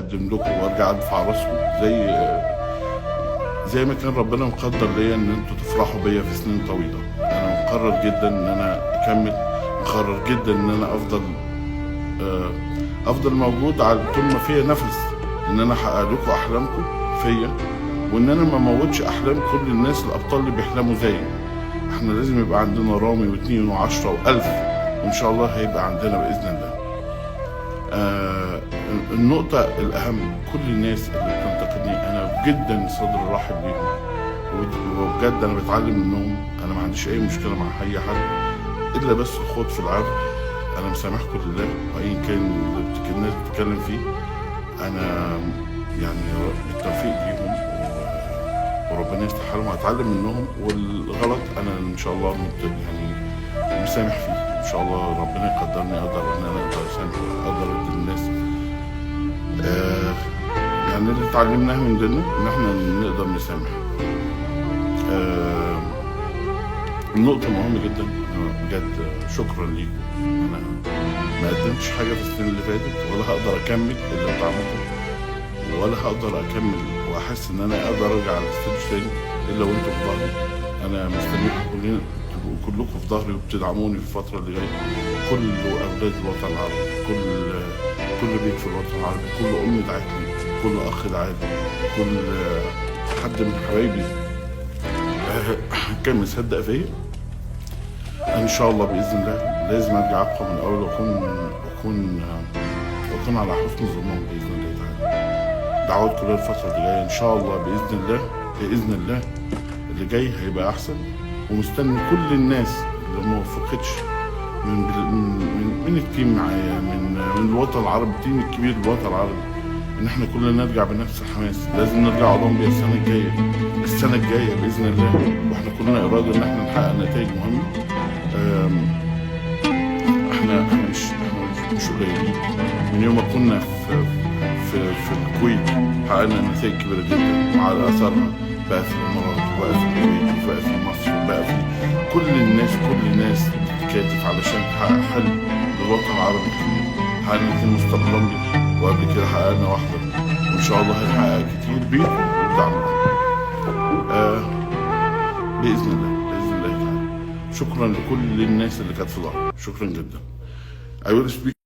اقدم لكم وارجع ارفع راسكم زي ما كان ربنا مقدر ليا ان انتوا تفرحوا بيا في سنين طويله. انا مقرر جدا ان انا اكمل، مقرر جدا ان انا افضل موجود على طول ما فيا نفس، ان انا احقق لكم احلامكم فيا، وان انا ما اموتش احلام كل الناس الابطال اللي بيحلموا زيي. احنا لازم يبقى عندنا رامي واثنين وعشرة والف، وان شاء الله هيبقى عندنا باذن الله. النقطة الأهم، كل الناس اللي بتنتقدني أنا جدا صدر رحب بيهم، وبجد أنا بتعلم منهم. أنا ما عنديش أي مشكلة مع أي حد إلا بس الخوض في العرض. أنا مسامحكم لله، وأيا كان اللي الناس بتتكلم فيه، أنا يعني بالتوفيق ليهم وربنا يصلح حالهم وهتعلم منهم، والغلط أنا إن شاء الله يعني مسامح فيه. ان شاء الله ربنا يقدرني اقدر ان انا اقدر اسامح، اقدر ادي الناس يعني اللي اتعلمناه من ديننا ان احنا نقدر نسامح. النقطة مهمة جدا، أنا بجد شكرا ليكم. أنا ما قدمتش حاجة في السنين اللي فاتت ولا هقدر أكمل إلا بدعمكم، ولا هقدر أكمل وأحس إن أنا أقدر أرجع على ال stage تاني إلا وأنتوا في ظهري. أنا مستنيكم كلنا تبقوا كلكم في ظهري وبتدعموني في الفترة اللي جاية. كل أولاد الوطن العربي، كل بيت في الوطن العربي، كل أم دعت لي، كل أخ دعا لي، كل حد من حبايبي كان مصدق فيا، ان شاء الله باذن الله لازم ارجع اقوى من الاول واكون على حسن ظنهم باذن الله تعالى. دعواتكم ليا الفترة اللي جايه، ان شاء الله باذن الله، باذن الله اللي جاي هيبقى احسن. ومستني كل الناس اللي ما وفقتش من ال team معايا، من الوطن العربي، ال team الكبير الوطن العربي، ان احنا كلنا نرجع بنفس الحماس. لازم نرجع اولمبيا السنة الجايه، السنة الجاية باذن الله، واحنا كلنا اراده ان احنا نحقق نتائج مهمه. احنا مش قليلين. من يوم ما كنا في الكويت حققنا نتائج كبيرة جدا، وعلى اثرها بقى في الامارات وبقى في الكويت وبقى في مصر وبقى في كل الناس، كل الناس بتتكاتف علشان تحقق حلم للوطن العربي الكبير. حققنا اتنين مستر اولمبيا، وقبل كده حققنا واحده، وان شاء الله هنحقق كتير بيكم وبدعمكم باذن الله، باذن الله تعالى. شكرا لكل الناس اللي كانت في ظهري، شكرا جدا. I will speak